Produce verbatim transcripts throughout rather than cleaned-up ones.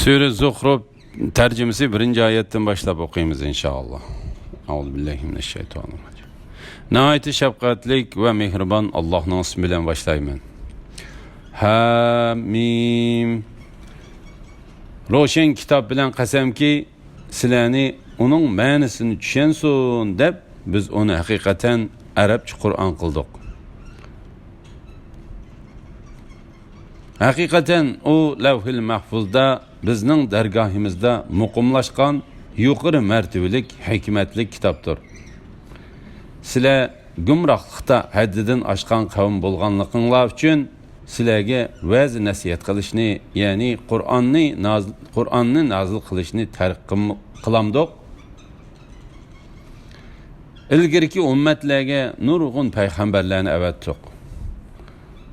سۈرە زۇخرۇف تەرجىمىسى بىرىنچى ئايەتتىن باشلاپ ئوقۇيمىز، ئىنشائاللا. ئەئۇزۇ بىللاھى مىنەششەيتانىر راجىم. ناھايىتى شەپقەتلىك ۋە مېھرىبان ئاللاھنىڭ ئىسمى بىلەن باشلايمەن. ھە مىم. روشەن كىتاب بىلەن قەسەمكى، سىلەرنى ئۇنىڭ مەنىسىنى چۈشەنسۇن دەپ، بىز ئۇنى ھەقىقەتەن ئەرەبچە قۇرئان قىلدۇق. ھەقىقەتەن ئۇ لەۋھىل مەھفۇزدا بىزنىڭ دەرگاھىمىزدا مۇقىملاشقان يۇقىرى مەرتىۋىلىك ھېكمەتلىك كىتابتۇر. سىلەر گۇمراھلىقتا ھەددىدىن ئاشقان قەۋم بولغانلىقىڭلار ئۈچۈن سىلەرگە ۋەز-نەسىھەت قىلىشنى، يەنى قۇرئاننى نازىل، قۇرئاننى نازىل قىلىشنى تەرك قىلم-، قىلامدۇق؟ ئىلگىرىكى ئۈممەتلەرگە نۇرغۇن پەيغەمبەرلەرنى ئەۋەتتۇق.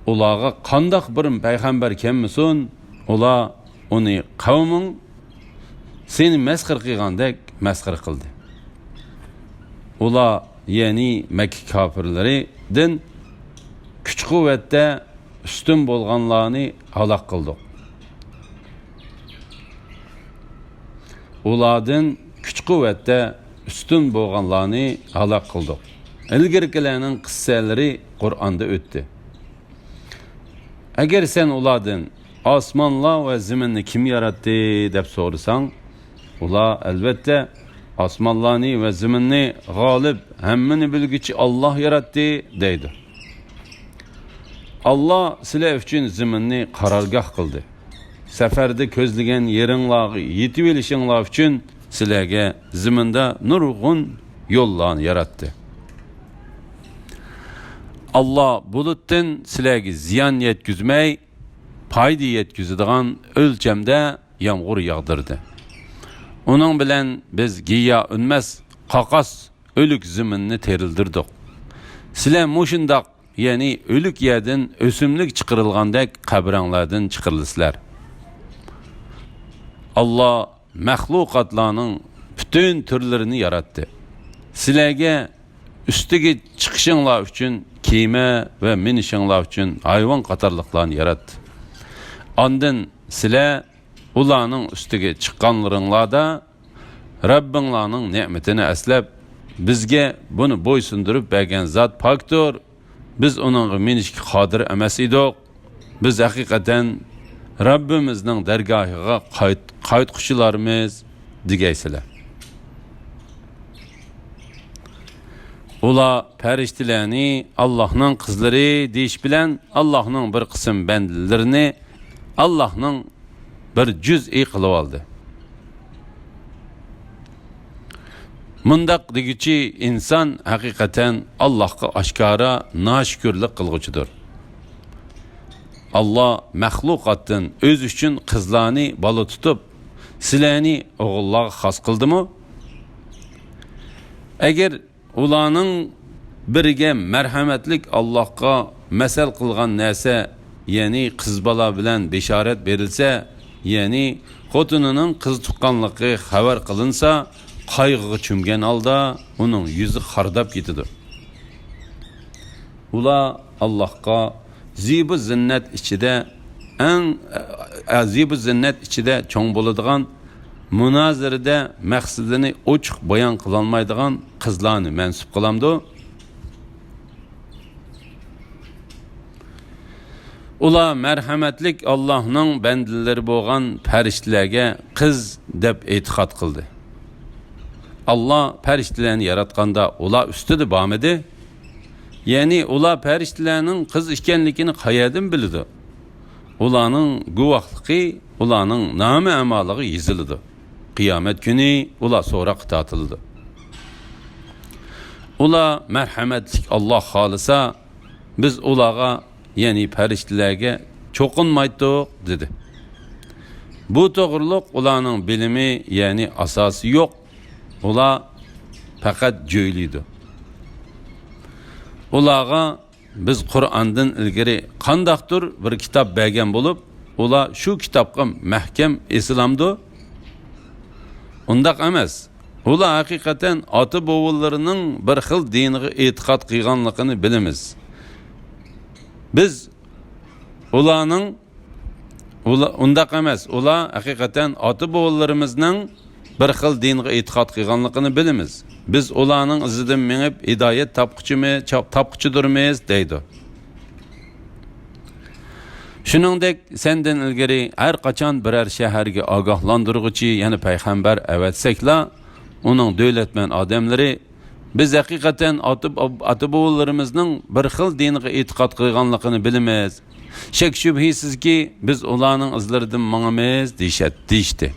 ئۇلارغا قانداق بىر پەيغەمبەر كەلمىسۇن، ئۇلار ئۇنى قەۋمىڭ سېنى مەسخىرە قىلغاندەك مەسخىرە قىلدى. ئۇلار، يەنى مەككە كاپىرلىرىدىن كۈچ-قۇۋۋەتتە ئۈستۈن بولغانلارنى ھالاك قىلدۇق. ئۇلاردىن كۈچ-قۇۋۋەتتە ئۈستۈن بولغانلارنى ھالاك قىلدۇق. ئىلگىرىكىلەرنىڭ قىسسەلىرى قۇرئاندا ئۆتتى. ئەگەر سەن ئۇلاردىن، «ئاسمانلار ۋە زېمىننى كىم ياراتتى؟» دەپ سورىساڭ، ئۇلار، «ئەلۋەتتە، ئاسمانلارنى ۋە زېمىننى غالىب، ھەممىنى بىلگۈچى ئاللاھ ياراتتى» دەيدۇ. ئاللاھ سىلەر ئۈچۈن زېمىننى قارارگاھ قىلدى. سەپەردە كۆزلىگەن يېرىڭلارغا يېتىۋېلىشىڭلار ئۈچۈن سىلەرگە زېمىندا نۇرغۇن يوللارنى ياراتتى. ئاللاھ بۇلۇتتىن سىلەرگە زىيان يەتكۈزمەي، پايدا يەتكۈزىدىغان ئۆلچەمدە يامغۇر ياغدۇردى. ئۇنىڭ بىلەن بىز گىياھ ئۈنمەس، قاقاس، ئۆلۈك زېمىننى تىرىلدۈردۇق. سىلەر مۇشۇنداق، يەنى ئۆلۈك يەردىن ئۆسۈملۈك چىقىرىلغاندەك قەبرەڭلاردىن چىقىرىلىسىلەر. ئاللاھ مەخلۇقاتلارنىڭ پۈتۈن تۈرلىرىنى ياراتتى. سىلەرگە ئۈستىگە چىقىشىڭلار ئۈچۈن كېمە ۋە مىنىشىڭلار ئۈچۈن ھايۋان قاتارلىقلارنى ياراتتى. ئاندىن سىلەر ئۇلارنىڭ ئۈستىگە چىققانلىرىڭلاردا رەببىڭلارنىڭ نېمىتىنى ئەسلەپ، «بىزگە بۇنى بويسۇندۇرۇپ بەرگەن زات پاكتۇر، بىز ئۇنىڭغا مىنىشكە قادىر ئەمەس ئىدۇق. بىز ھەقىقەتەن رەببىمىزنىڭ دەرگاھىغا قايت-، قايتقۇچىلارمىز» دېگەيسىلەر. ئۇلار پەرىشتىلەرنى ئاللاھنىڭ قىزلىرى دېيىش بىلەن ئاللاھنىڭ بىر قىسىم بەندىلىرىنى ئاللاھنىڭ بىر جۈزئى قىلىۋالدى. مۇنداق دېگۈچى ئىنسان ھەقىقەتەن ئاللاھقا ئاشكارا ناشۈكۈرلۈك قىلغۇچىدۇر. ئاللاھ مەخلۇقاتتىن ئۆزى ئۈچۈن قىزلارنى بالا تۇتۇپ، سىلەرنى ئوغۇللارغا خاس قىلدىمۇ؟ ئەگەر ئۇلارنىڭ بىرىگە مەرھەمەتلىك ئاللاھقا مەسەل قىلغان نەرسە، يەنى قىز بالا بىلەن بېشارەت بېرىلسە، يەنى خوتۇنىنىڭ قىز تۇغقانلىقى خەۋەر قىلىنسا، قايغىغا چۆمگەن ھالدا ئۇنىڭ يۈزى خارىداپ كېتىدۇ. ئۇلار ئاللاھقا زىبۇ زىننەت ئىچىدە ئەڭ، ئە، زىبۇ زىننەت ئىچىدە چوڭ بولىدىغان، مۇنازىرىدە مەقسىتىنى ئوچۇق بايان قىلالمايدىغان قىزلارنى مەنسۇپ قىلامدۇ؟ ئۇلار مەرھەمەتلىك ئاللاھنىڭ بەندىلىرى بولغان پەرىشتىلەرگە قىز دەپ ئېتىقاد قىلدى. ئاللاھ پەرىشتىلەرنى ياراتقاندا ئۇلار ئۈستىدە بارمىدى؟ يەنى ئۇلار پەرىشتىلەرنىڭ قىز ئىكەنلىكىنى قەيەردىن بىلىدۇ؟ ئۇلارنىڭ گۇۋاھلىقى ئۇلارنىڭ نامە-ئەمالىغا يېزىلىدۇ. قىيامەت كۈنى ئۇلار سوراققا تارتىلىدۇ. ئۇلار مەرھەمەتلىك ئاللاھ خالىسا، بىز ئۇلارغا، يەنى پەرىشتىلەرگە چوقۇنمايتتۇق، دېدى. بۇ توغرۇلۇق ئۇلارنىڭ بىلىمى، يەنى ئاساسى يوق. ئۇلار پەقەت جۆيلىيدۇ. ئۇلارغا بىز قۇرئاندىن ئىلگىرى قانداقتۇر بىر كىتاب بەرگەن بولۇپ، ئۇلار شۇ كىتابقا مەھكەم ئېسىلامدۇ؟ ئۇنداق ئەمەس. ئۇلار ھەقىقەتەن ئاتا-بوۋىلىرىنىڭ بىر خىل دىنىغا ئېتىقاد قىلغانلىقىنى بىلىمىز. بىز ئۇلارنىڭ ئۇلا-، ئۇنداق ئەمەس، ئۇلار ھەقىقەتەن ئاتا-بوۋىلىرىمىزنىڭ بىر خىل دىنغا ئېتىقاد قىلغانلىقىنى بىلىمىز. بىز ئۇلارنىڭ ئىزىدىن مېڭىپ، ھىدايەت تاپقۇچىمى-، چاپ-، تاپقۇچىدۇرمىز، دەيدۇ. شۇنىڭدەك، سەندىن ئىلگىرى ھەر قاچان بىرەر شەھەرگە ئاگاھلاندۇرغۇچى، يەنى پەيغەمبەر ئەۋەتسەكلا، ئۇنىڭ دۆلەتمەن ئادەملىرى، بىز ھەقىقەتەن ئاتا-، ئاتا-بوۋىلىرىمىزنىڭ بىر خىل دىنغا ئېتىقاد قىلغانلىقىنى بىلىمىز. شەك-شۈبھىسىزكى، بىز ئۇلارنىڭ ئىزلىرىدىن ماڭىمىز، دېيىشەت-، دېيىشتى.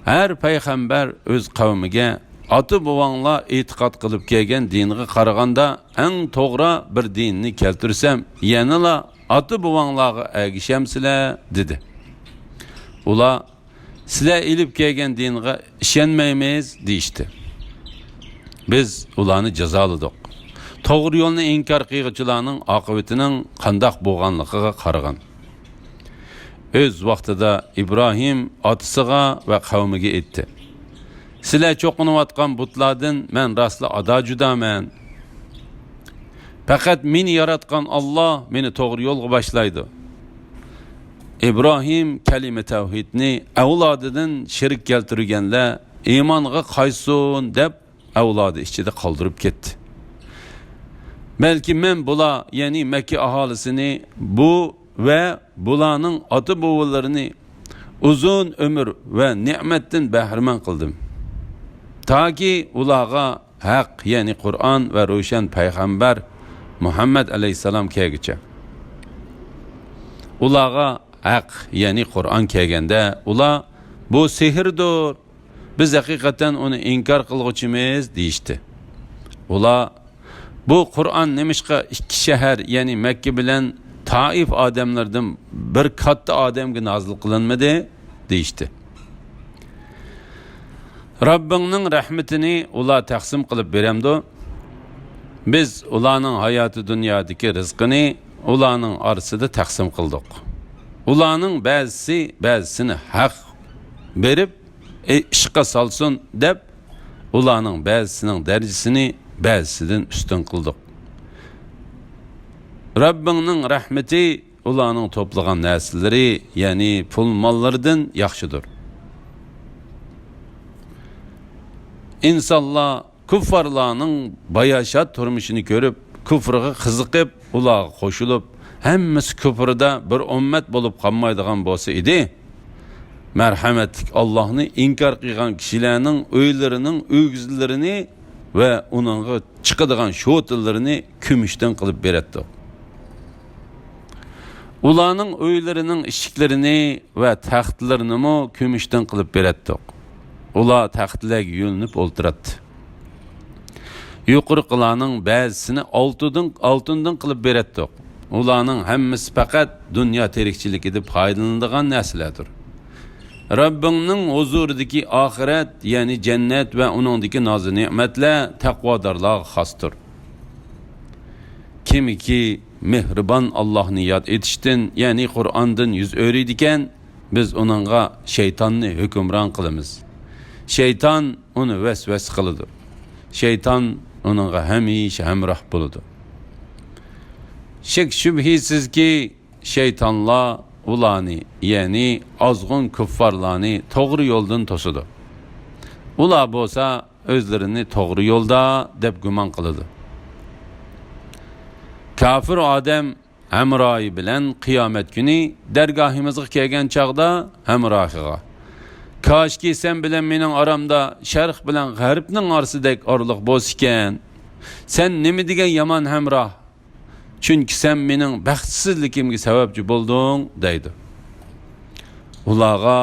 ھەر پەيغەمبەر ئۆز قەۋمىگە، ئاتا-بوۋاڭلار ئېتىقاد قىلىپ كەلگەن دىنغا قارىغاندا ئەڭ توغرا بىر دىننى كەلتۈرسەم، يەنىلا ئاتا-بوۋاڭلارغا ئەگىشەمسىلەر؟ دېدى. ئۇلار، سىلەر ئېلىپ كەلگەن دىنغا ئىشەنمەيمىز، دېيىشتى. بىز ئۇلارنى جازالىدۇق. توغرا يولنى ئىنكار قىلغۇچىلارنىڭ ئاقىۋىتىنىڭ قانداق بولغانلىقىغا قارىغىن. ئۆز ۋاقتىدا ئىبراھىم ئاتىسىغا ۋە قەۋمىگە ئېيتتى، سىلەر چوقۇنۇۋاتقان بۇتلاردىن مەن راستلا ئادا-جۇدامەن. پەقەت مېنى ياراتقان ئاللا مېنى توغرا يولغا باشلايدۇ. ئىبراھىم كەلىمە تەۋھىدنى ئەۋلادىدىن شېرىك كەلتۈرگەنلەر ئىمانغا قايتسۇن دەپ ئەۋلادى ئىچىدە قالدۇرۇپ كەتتى. بەلكى مەن بۇلار، يەنى مەككە ئاھالىسىنى بۇ ۋە بۇلارنىڭ ئاتا-بوۋىلىرىنى ئۇزۇن ئۆمۈر ۋە نېمەتتىن بەھرىمەن قىلدىم. تاكى ئۇلارغا ھەق، يەنى قۇرئان ۋە روشەن پەيغەمبەر مۇھەممەد ئەلەيھىسسالام كەلگۈچە. ئۇلارغا ھەق، يەنى قۇرئان كەلگەندە، ئۇلار، بۇ سېھىردۇر، بىز ھەقىقەتەن ئۇنى ئىنكار قىلغۇچىمىز، دېيىشتى. ئۇلار، بۇ قۇرئان نېمىشقا ئىككى شەھەر، يەنى مەككە بىلەن تائىف ئادەملىرىدىن بىر كاتتا ئادەمگە نازىل قىلىنمىدى؟ دېيىشتى. رەببىڭنىڭ رەھمىتىنى ئۇلار تەقسىم قىلىپ بېرەمدۇ؟ بىز ئۇلارنىڭ ھاياتى دۇنيادىكى رىزقىنى ئۇلارنىڭ ئارىسىدا تەقسىم قىلدۇق. ئۇلارنىڭ بەزىسى بەزىسىنى ھەق بېرىپ، ئى، ئىشقا سالسۇن دەپ، ئۇلارنىڭ بەزىسىنىڭ دەرىجىسىنى بەزىسىدىن ئۈستۈن قىلدۇق. رەببىڭنىڭ رەھمىتى ئۇلارنىڭ توپلىغان نەرسىلىرى، يەنى پۇل-ماللىرىدىن ياخشىدۇر. ئىنسانلار كۇففارلارنىڭ باياشات تۇرمۇشىنى كۆرۈپ، كۇفرىغا قىزىقىپ، ئۇلارغا قوشۇلۇپ، ھەممىسى كۇفرىدا بىر ئۈممەت بولۇپ قالمايدىغان بولسا ئىدى، مەرھەمەتلىك ئاللاھنى ئىنكار قىلغان كىشىلەرنىڭ ئۆيلىرىنىڭ ئۆگزىلىرىنى ۋە ئۇنىڭغا چىقىدىغان شوتىلىرىنى كۈمۈشتىن قىلىپ بېرەتتۇق. ئۇلارنىڭ ئۆيلىرىنىڭ ئىشىكلىرىنى ۋە تەختلىرىنىمۇ كۈمۈشتىن قىلىپ بېرەتتۇق. ئۇلار تەختلەرگە يۆلىنىپ ئولتۇراتتى. يۇقىرىقىلارنىڭ بەزىسىنى ئالتۇندىن، ئالتۇندىن قىلىپ بېرەتتۇق. ئۇلارنىڭ ھەممىسى پەقەت دۇنيا تىرىكچىلىكىدە پايدىلىنىدىغان نەرسىلەردۇر. رەببىڭنىڭ ھۇزۇرىدىكى ئاخىرەت، يەنى جەننەت ۋە ئۇنىڭدىكى نازۇ نېمەتلەر تەقۋادارلارغا خاستۇر. كىمكى مېھرىبان ئاللاھنى ياد ئېتىشتىن، يەنى قۇرئاندىن يۈز ئۆرۈيدىكەن، بىز ئۇنىڭغا شەيتاننى ھۆكۈمران قىلىمىز. شەيتان ئۇنى ۋەسۋەسە قىلىدۇ. شەيتان ئۇنىڭغا ھەمىشە ھەمراھ بولىدۇ. شەك-شۈبھىسىزكى، شەيتانلار ئۇلارنى، يەنى ئازغۇن كۇففارلارنى توغرا يولدىن توسىدۇ. ئۇلار بولسا ئۆزلىرىنى توغرا يولدا دەپ گۇمان قىلىدۇ. كاپىر ئادەم ھەمراھى بىلەن قىيامەت كۈنى دەرگاھىمىزغا كەلگەن چاغدا ھەمراھىغا، كاشكى سەن بىلەن مېنىڭ ئارامدا شەرق بىلەن غەربنىڭ ئارىسىدەك ئارىلىق بولسىكەن. سەن نېمە دېگەن يامان ھەمراھ! چۈنكى سەن مېنىڭ بەختسىزلىكىمگە سەۋەبچى بولدۇڭ، دەيدۇ. ئۇلارغا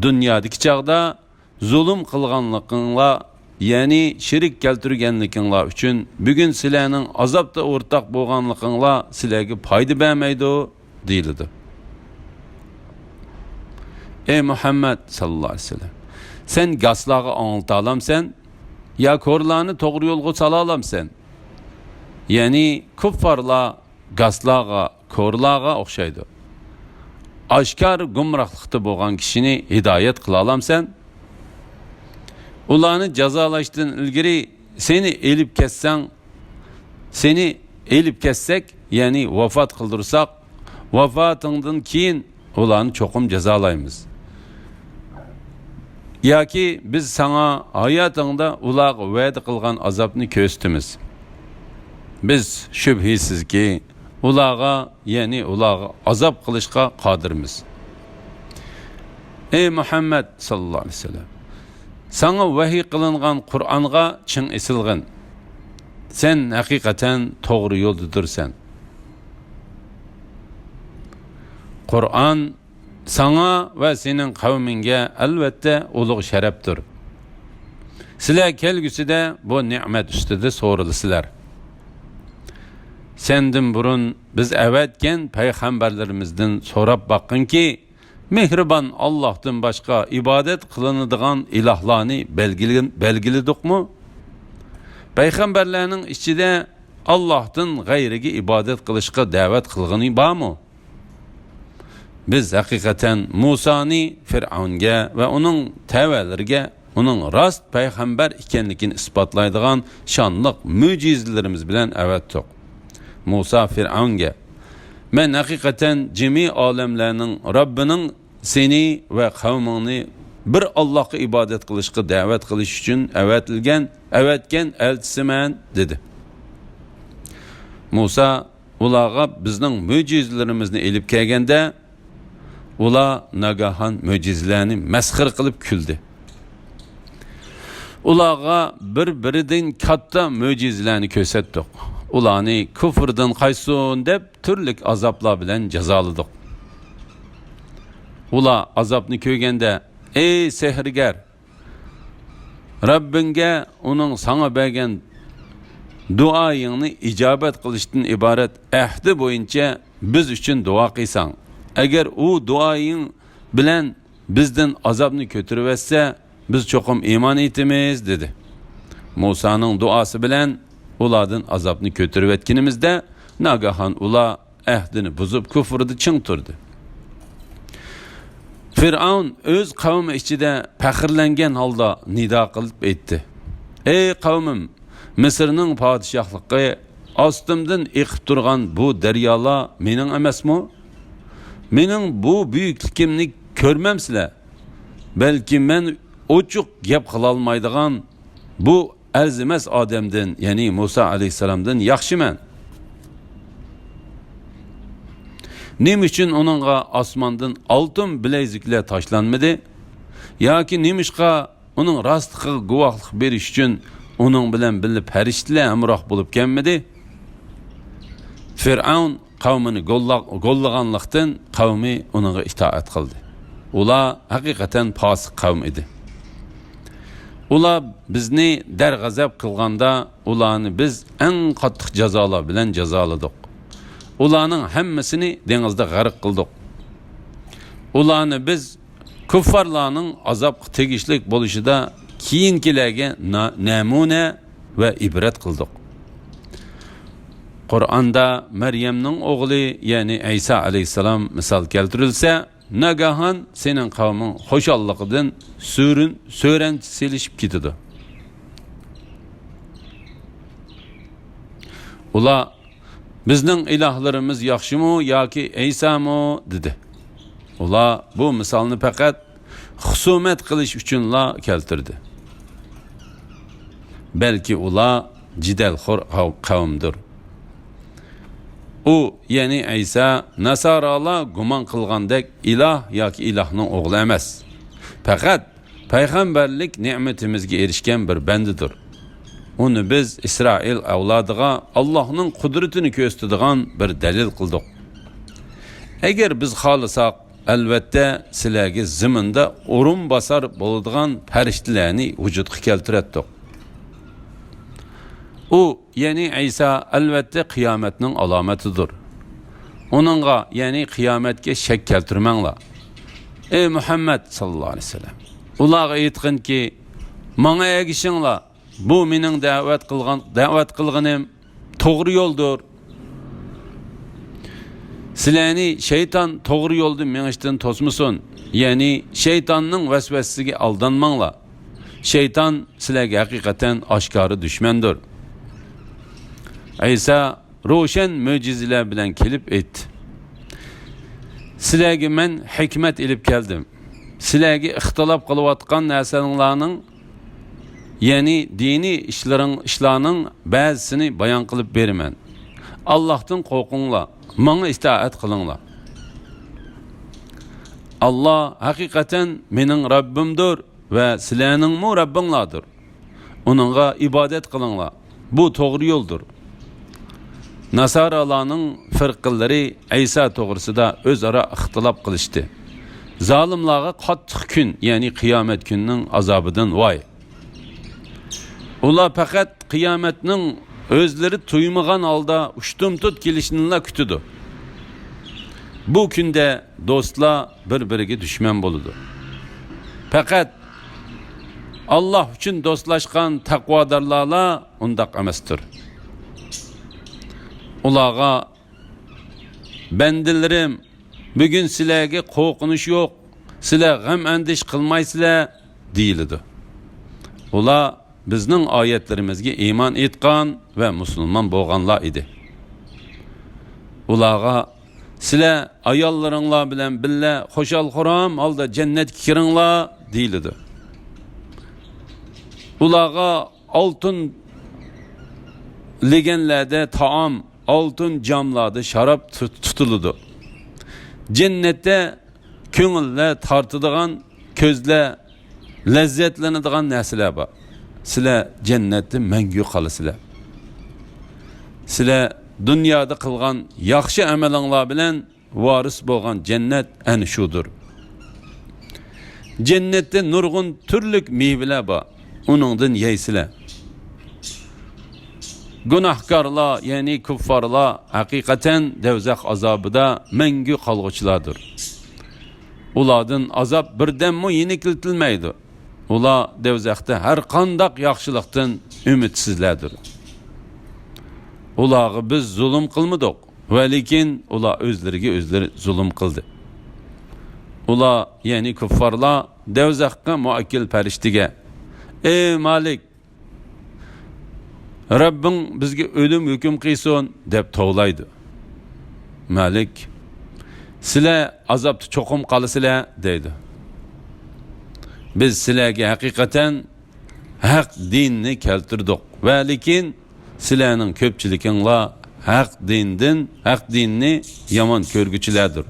دۇنيادىكى چاغدا زۇلۇم قىلغانلىقىڭلار، يەنى شېرىك كەلتۈرگەنلىكىڭلار ئۈچۈن بۈگۈن سىلەرنىڭ ئازابتا ئورتاق بولغانلىقىڭلار سىلەرگە پايدا بەرمەيدۇ، دېيىلىدۇ. ئەي مۇھەممەد ساللاللاھۇ ئەلەيھى ۋەسەللەم، سەن گاسلارغا ئاڭلىتالامسەن؟ يا كورلارنى توغرا يولغا سالالامسەن؟ يەنى كۇففارلار گاسلارغا، كورلارغا ئوخشايدۇ. ئاشكارا گۇمراھلىقتا بولغان كىشىنى ھىدايەت قىلالامسەن؟ ئۇلارنى جازالاشتىن ئىلگىرى سېنى ئېلىپ كەتسەڭ، سېنى ئېلىپ كەتسەك، يەنى ۋاپات قىلدۇرساق، ۋاپاتىڭدىن كېيىن ئۇلارنى چوقۇم جازالايمىز. ياكى بىز ساڭا ھاياتىڭدا ئۇلارغا ۋەدە قىلغان ئازابنى كۆرسىتىمىز. بىز شۈبھىسىزكى، ئۇلارغا، يەنى ئۇلارغا ئازاب قىلىشقا قادىرمىز. ئەي مۇھەممەد ساللاللاھۇ ئەلەيھى ۋەسەللەم، ساڭا ۋەھىي قىلىنغان قۇرئانغا چىڭ ئېسىلغىن. سەن ھەقىقەتەن توغرا يولدىدۇرسەن. قۇرئان ساڭا ۋە سېنىڭ قەۋمىڭگە ئەلۋەتتە ئۇلۇغ شەرەپتۇر. سىلەر كەلگۈسىدە بۇ نېمەت ئۈستىدە سورىلىسىلەر. سەندىن بۇرۇن بىز ئەۋەتكەن پەيغەمبەرلىرىمىزدىن سوراپ باققىنكى، مېھرىبان ئاللاھتىن باشقا ئىبادەت قىلىنىدىغان ئىلاھلارنى بەلگىلى-، بەلگىلىدۇقمۇ؟ پەيغەمبەرلەرنىڭ ئىچىدە ئاللاھتىن غەيرىگە ئىبادەت قىلىشقا دەۋەت قىلغىنى بارمۇ؟ بىز ھەقىقەتەن مۇسانى فىرئەۋنگە ۋە ئۇنىڭ تەۋەلىرىگە ئۇنىڭ راست پەيغەمبەر ئىكەنلىكىنى ئىسپاتلايدىغان شانلىق مۆجىزىلىرىمىز بىلەن ئەۋەتتۇق. مۇسا فىرئەۋنگە، مەن ھەقىقەتەن جىمى ئالەملەرنىڭ رەببىنىڭ سېنى ۋە قەۋمىڭنى بىر ئاللاھقا ئىبادەت قىلىشقا دەۋەت قىلىش ئۈچۈن ئەۋەتىلگەن، ئەۋەتكەن ئەلچىسىمەن، دېدى. مۇسا ئۇلارغا بىزنىڭ مۆجىزىلىرىمىزنى ئېلىپ كەلگەندە، ئۇلار ناگاھان مۆجىزىلەرنى مەسخىرە قىلىپ كۈلدى. ئۇلارغا بىر-بىرىدىن كاتتا مۆجىزىلەرنى كۆرسەتتۇق. ئۇلارنى كۇفرىدىن قايتسۇن دەپ تۈرلۈك ئازابلار بىلەن جازالىدۇق. ئۇلار ئازابنى كۆرگەندە، ئەي سېھىرگەر! رەببىڭگە ئۇنىڭ ساڭا بەرگەن دۇئايىڭنى ئىجابەت قىلىشتىن ئىبارەت ئەھدى بويىچە بىز ئۈچۈن دۇئا قىلساڭ. ئەگەر ئۇ دۇئايىڭ بىلەن بىزدىن ئازابنى كۆتۈرۈۋەتسە، بىز چوقۇم ئىمان ئېيتىمىز، دېدى. مۇسانىڭ دۇئاسى بىلەن ئۇلاردىن ئازابنى كۆتۈرۈۋەتكىنىمىزدە، ناگاھان ئۇلار ئەھدىنى بۇزۇپ، كۇفرىدا چىڭ تۇردى. فىرئەۋن ئۆز قەۋمى ئىچىدە پەخىرلەنگەن ھالدا نىدا قىلىپ ئېيتتى: ئەي قەۋمىم، مىسىرنىڭ پادىشاھلىقى ئاستىمدىن ئېقىپ تۇرغان بۇ دەريالار مېنىڭ ئەمەسمۇ؟ مېنىڭ بۇ بۈيۈكلۈكۈمنى كۆرمەمسىلەر؟ بەلكى مەن ئوچۇق گەپ قىلالمايدىغان بۇ ئەرزىمەس ئادەمدىن، يەنى مۇسا ئەلەيھىسسالامدىن ياخشىمەن. نېمە ئۈچۈن ئۇنىڭغا ئاسماندىن ئالتۇن بىلەيزۈكلەر تاشلانمىدى؟ ياكى نېمىشقا ئۇنىڭ راستلىقىغا گۇۋاھلىق بېرىش ئۈچۈن ئۇنىڭ بىلەن بىللە پەرىشتىلەر ھەمراھ بولۇپ كەلمىدى؟ فىرئەۋن قەۋمىنى گوللا-، گوللىغانلىقتىن، قەۋمى ئۇنىڭغا ئىتائەت قىلدى. ئۇلار ھەقىقەتەن پاسىق قەۋم ئىدى. ئۇلار بىزنى دەرغەزەپ قىلغاندا، ئۇلارنى بىز ئەڭ قاتتىق جازالار بىلەن جازالىدۇق. ئۇلارنىڭ ھەممىسىنى دېڭىزدا غەرق قىلدۇق. ئۇلارنى بىز كۇففارلارنىڭ ئازابقا تېگىشلىك بولۇشىدا كېيىنكىلەرگە نا-، نەمۇنە ۋە ئىبرەت قىلدۇق. قۇرئاندا مەريەمنىڭ ئوغلى، يەنى ئەيسا ئەلەيھىسسالام مىسال كەلتۈرۈلسە، ناگاھان سېنىڭ قەۋمىڭ خۇشاللىقىدىن سۈرۈن-، سۆرەنچە سېلىشىپ كېتىدۇ. ئۇلار، بىزنىڭ ئىلاھلىرىمىز ياخشىمۇ ياكى ئەيسامۇ؟ دېدى. ئۇلار بۇ مىسالنى پەقەت خۇسۇمەت قىلىش ئۈچۈنلا كەلتۈردى. بەلكى ئۇلار جېدەلخور قەۋ-، قەۋمدۇر. ئۇ، يەنى ئەيسا، ناسارالار گۇمان قىلغاندەك ئىلاھ ياكى ئىلاھنىڭ ئوغلى ئەمەس. پەقەت پەيغەمبەرلىك نېمىتىمىزگە ئېرىشكەن بىر بەندىدۇر. ئۇنى بىز ئىسرائىل ئەۋلادىغا ئاللاھنىڭ قۇدرىتىنى كۆرسىتىدىغان بىر دەلىل قىلدۇق. ئەگەر بىز خالىساق، ئەلۋەتتە، سىلەرگە زېمىندا ئورۇنباسار بولىدىغان پەرىشتىلەرنى ۋۇجۇدقا كەلتۈرەتتۇق. ئۇ، يەنى ئەيسا، ئەلۋەتتە، قىيامەتنىڭ ئالامىتىدۇر. ئۇنىڭغا، يەنى قىيامەتكە شەك كەلتۈرمەڭلار. ئەي مۇھەممەد ساللاللاھۇ ئەلەيھى ۋەسەللەم، ئۇلارغا ئېيتقىنكى، ماڭا ئەگىشىڭلار، بۇ مېنىڭ دەۋەت قىلغان، دەۋەت قىلغىنىم توغرا يولدۇر. سىلەرنى شەيتان توغرا يولدا مېڭىشتىن توسمىسۇن، يەنى شەيتاننىڭ ۋەسۋەسىسىگە ئالدانماڭلار. شەيتان سىلەرگە ھەقىقەتەن ئاشكارا دۈشمەندۇر. ئەيسا روشەن مۆجىزىلەر بىلەن كېلىپ ئېيتتى: سىلەرگە مەن ھېكمەت ئېلىپ كەلدىم. سىلەرگە ئىختىلاپ قىلىۋاتقان نەرسەڭلارنىڭ، يەنى دىنىي ئىشلىرىڭ، ئىشلارنىڭ بەزىسىنى بايان قىلىپ بېرىمەن. ئاللاھتىن قورقۇڭلار، ماڭا ئىتائەت قىلىڭلار. ئاللا ھەقىقەتەن مېنىڭ رەببىمدۇر ۋە سىلەرنىڭمۇ رەببىڭلاردۇر. ئۇنىڭغا ئىبادەت قىلىڭلار. بۇ توغرا يولدۇر. ناسارالارنىڭ فىرقىلىرى ئەيسا توغرىسىدا ئۆزئارا ئىختىلاپ قىلىشتى. زالىملارغا قاتتىق كۈن، يەنى قىيامەت كۈنىنىڭ ئازابىدىن ۋاي! ئۇلار پەقەت قىيامەتنىڭ ئۆزلىرى تۇيمىغان ھالدا ئۇشتۇمتۇت كېلىشىنىلا كۈتىدۇ. بۇ كۈندە دوستلار بىر-بىرىگە دۈشمەن بولىدۇ. پەقەت ئاللا ئۈچۈن دوستلاشقان تەقۋادارلارلا ئۇنداق ئەمەستۇر. ئۇلارغا، بەندىلىرىم، بۈگۈن سىلەرگە قورقۇنچ يوق، سىلەر غەم-ئەندىشە قىلمايسىلەر، دېيىلىدۇ. ئۇلار بىزنىڭ ئايەتلىرىمىزگە ئىمان ئېيتقان ۋە مۇسۇلمان بولغانلار ئىدى. ئۇلارغا، سىلەر ئاياللىرىڭلار بىلەن بىللە خۇشال-خۇرام ھالدا جەننەتكە كىرىڭلار، دېيىلىدۇ. ئۇلارغا ئالتۇن لېگەنلەردە تائام، ئالتۇن جاملاردا شاراب تۇت-، تۇتۇلىدۇ. جەننەتتە كۆڭۈللەر تارتىدىغان، كۆزلەر لەززەتلىنىدىغان نەرسىلەر بار. سىلەر جەننەتتە مەڭگۈ قالىسىلەر. سىلەر دۇنيادا قىلغان ياخشى ئەمىلىڭلار بىلەن ۋارىس بولغان جەننەت ئەنە شۇدۇر. جەننەتتە نۇرغۇن تۈرلۈك مېۋىلەر بار. ئۇنىڭدىن يەيسىلەر. گۇناھكارلار، يەنى كۇففارلار ھەقىقەتەن دەۋزەخ ئازابىدا مەڭگۈ قالغۇچىلاردۇر. ئۇلاردىن ئازاب بىردەممۇ يېنىكلىتىلمەيدۇ. ئۇلار دەۋزەختە ھەر قانداق ياخشىلىقتىن ئۈمىدسىزلەردۇر. ئۇلارغا بىز زۇلۇم قىلمىدۇق، ۋە لېكىن ئۇلار ئۆزلىرىگە ئۆزلىرى زۇلۇم قىلدى. ئۇلار، يەنى كۇففارلار، دەۋزەخكە مۇئەككىل پەرىشتىگە، ئەي مالىك، رەببىڭ بىزگە ئۆلۈم ھۆكۈم قىلسۇن، دەپ توۋلايدۇ. مالىك، سىلەر ئازابتا چوقۇم قالىسىلەر، دەيدۇ. بىز سىلەرگە ھەقىقەتەن ھەق دىننى كەلتۈردۇق ۋە لېكىن سىلەرنىڭ كۆپچىلىكىڭلار ھەق دىندىن، ھەق دىننى يامان كۆرگۈچىلەردۇر.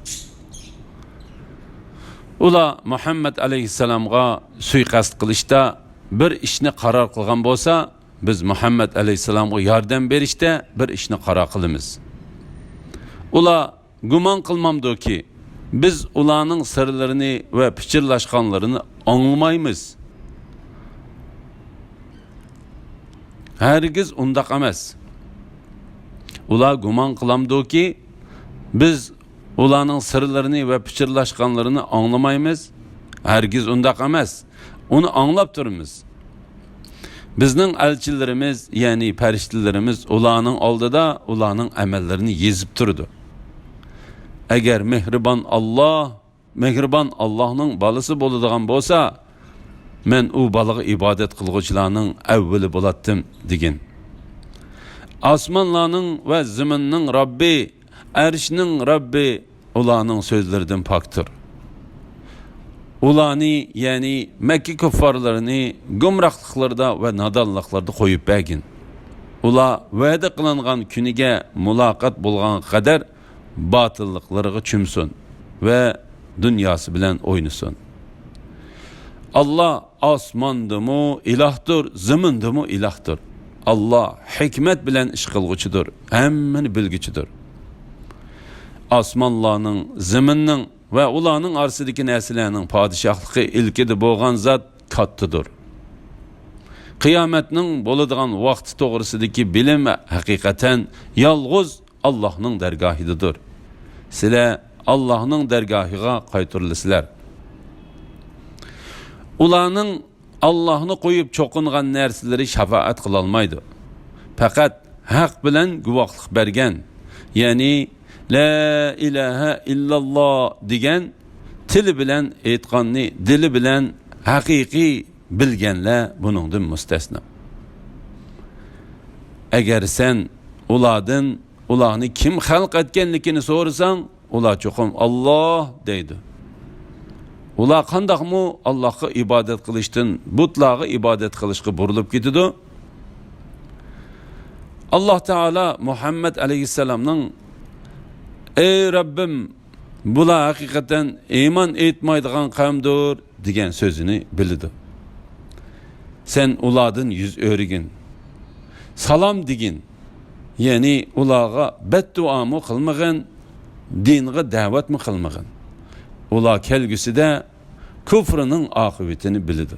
ئۇلار مۇھەممەد ئەلەيھىسسالامغا سۇيىقەست قىلىشتا بىر ئىشنى قارار قىلغان بولسا، بىز مۇھەممەد ئەلەيھىسسالامغا ياردەم بېرىشتە بىر ئىشنى قارار قىلىمىز. ئۇلار گۇمان قىلمامدۇكى، بىز ئۇلارنىڭ سىرلىرىنى ۋە پىچىرلاشقانلىرىنى ئاڭلىمايمىز؟ ھەرگىز ئۇنداق ئەمەس. ئۇلار گۇمان قىلامدۇكى، بىز ئۇلارنىڭ سىرلىرىنى ۋە پىچىرلاشقانلىرىنى ئاڭلىمايمىز؟ ھەرگىز ئۇنداق ئەمەس. ئۇنى ئاڭلاپ تۇرىمىز. بىزنىڭ ئەلچىلىرىمىز، يەنى پەرىشتىلىرىمىز ئۇلارنىڭ ئالدىدا ئۇلارنىڭ ئەمەللىرىنى يېزىپ تۇرىدۇ. ئەگەر مېھرىبان ئاللا، مېھرىبان ئاللانىڭ بالىسى بولىدىغان بولسا، مەن ئۇ بالىغا ئىبادەت قىلغۇچىلارنىڭ ئەۋۋىلى بولاتتىم، دېگىن. ئاسمانلارنىڭ ۋە زېمىننىڭ رەببى، ئەرشنىڭ رەببى ئۇلارنىڭ سۆزلىرىدىن پاكتۇر. ئۇلارنى، يەنى مەككە كۇففارلىرىنى گۇمراھلىقلىرىدا ۋە نادانلىقلىرىدا قويۇپ بەرگىن. ئۇلار ۋەدە قىلىنغان كۈنىگە مۇلاقات بولغانغا قەدەر باتىللىقلىرىغا چۆمسۇن ۋە دۇنياسى بىلەن ئوينىسۇن. ئاللا ئاسماندىمۇ ئىلاھتۇر، زېمىندىمۇ ئىلاھتۇر. ئاللا ھېكمەت بىلەن ئىش قىلغۇچىدۇر، ھەممىنى بىلگۈچىدۇر. ئاسمانلارنىڭ، زېمىننىڭ ۋە ئۇلارنىڭ ئارىسىدىكى نەرسىلەرنىڭ پادىشاھلىقى ئىلكىدە بولغان زات كاتتىدۇر. قىيامەتنىڭ بولىدىغان ۋاقتى توغرىسىدىكى بىلىم ھەقىقەتەن يالغۇز ئاللاھنىڭ دەرگاھىدىدۇر. سىلەر ئاللاھنىڭ دەرگاھىغا قايتۇرۇلىسىلەر. ئۇلارنىڭ ئاللاھنى قويۇپ چوقۇنغان نەرسىلىرى شاپائەت قىلالمايدۇ. پەقەت ھەق بىلەن گۇۋاھلىق بەرگەن، يەنى لا ئىلاھە ئىللاللا دېگەن، تىلى بىلەن ئېيتقاننى دىلى بىلەن ھەقىقىي بىلگەنلەر بۇنىڭدىن مۇستەسنا. ئەگەر سەن ئۇلاردىن ئۇلارنى كىم خەلق ئەتكەنلىكىنى سورىساڭ، ئۇلار چوقۇم «ئاللاھ» دەيدۇ. ئۇلار قانداقمۇ ئاللاھقا ئىبادەت قىلىشتىن بۇتلارغا ئىبادەت قىلىشقا بۇرۇلۇپ كېتىدۇ؟ ئاللاھ تائالا مۇھەممەد ئەلەيھىسسالامنىڭ «ئەي رەببىم، بۇلار ھەقىقەتەن ئىمان ئېيتمايدىغان قەۋمدۇر» دېگەن سۆزىنى بىلىدۇ. سەن ئۇلاردىن يۈز ئۆرۈگىن، سالام دېگىن، يەنى ئۇلارغا بەتدۇئامۇ قىلمىغىن، دىنغا دەۋەتمۇ قىلمىغىن. ئۇلار كەلگۈسىدە كۇفرىنىڭ ئاقىۋىتىنى بىلىدۇ.